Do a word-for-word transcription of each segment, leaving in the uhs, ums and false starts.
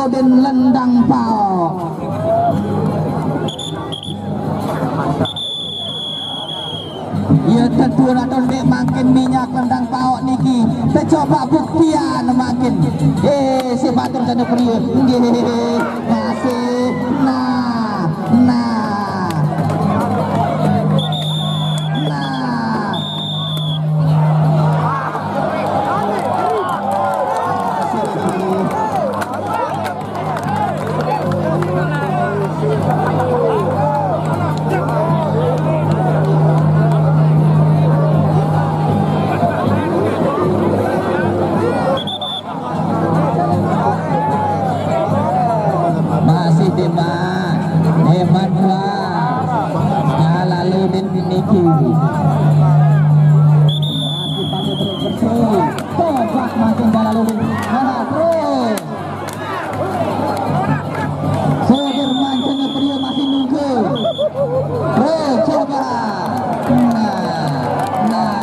Jalalaudin Lendang Paok. Ya, tentu raton dek mangkin minyak Lendang Paok niki. Tecoba buktian mangkin. Eh, si batur jane priye. Nggih, masih. Nah, nah. Nah. Masih, Demak. Hebat, Bang. Jalaluddin niki. Masih pakai terus bersih. Coba makin Jalaluddin. Nah, terus. Sudirman Jana Priya masih nunggu. Terus, coba. Nah, nah.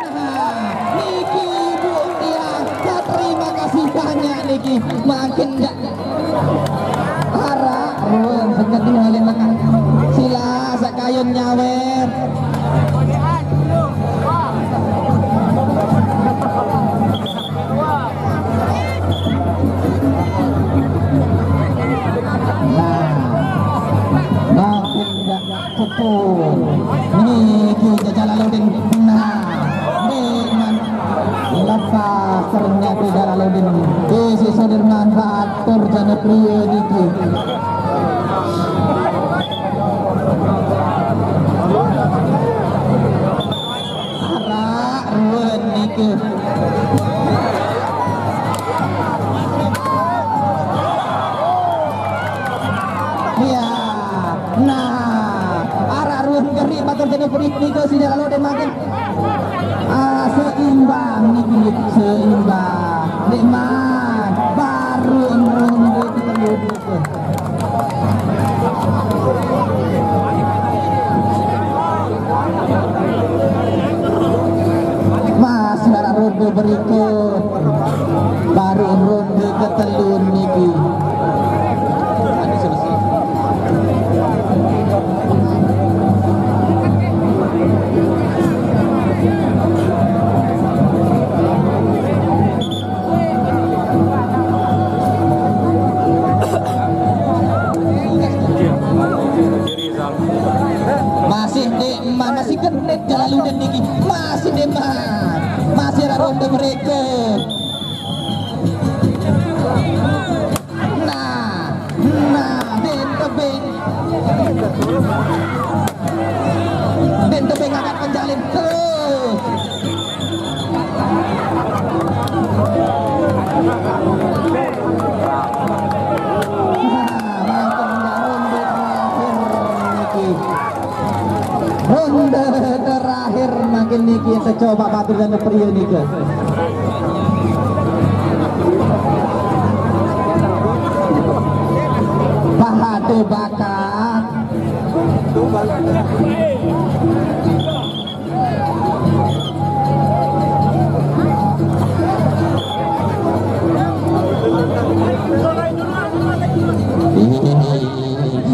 Nah, niki ibu tiang, terima kasih banyak niki. Makin ndak arah ruang sekedin oleh makan. Sila sakayun nyawer. Nah, makin ndak Betul. Niki Jalaluddin. Nah, dengan lepas ternyata Jalaluddin. Isi Sudirman batur jane priye niki. Arak ruwen niki. Iya. Nah, arak ruwen geri batur jane punika sida lalu demakin. Ah, seimbang niki, seimbang. Nikmat. Baru ruwen niki. Masih ada ronde berikut. Baru ronde ketelu niki. Masih di, ma-, masih genit Jalaluddin niki. Masih di, ma-, masih ada ronde mereka. Nah, nah, ben tebing. Ben tebing angkat penjalin terus. Nah, langsung ronde terakhir niki. Ronde terakhir mangkin niki, secoba batur dan priya nika. Pahade bakat.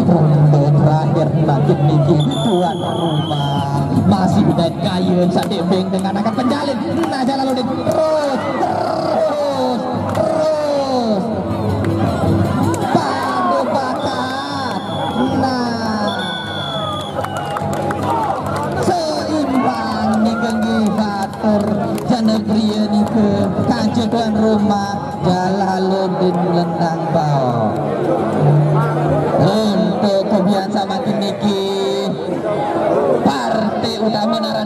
Ronde terakhir mangkin niki tuan rumah masih dan kayun sate beng dengan angkat penjalin. Nah, Jalaluddin terus, terus, terus. Padu bakat. Nah. Seimbang niki nggih batur jane priya nika kanca tuan rumah Jalaluddin Lendang Bao. Untuk kebiasaan mangkin niki partai utama nara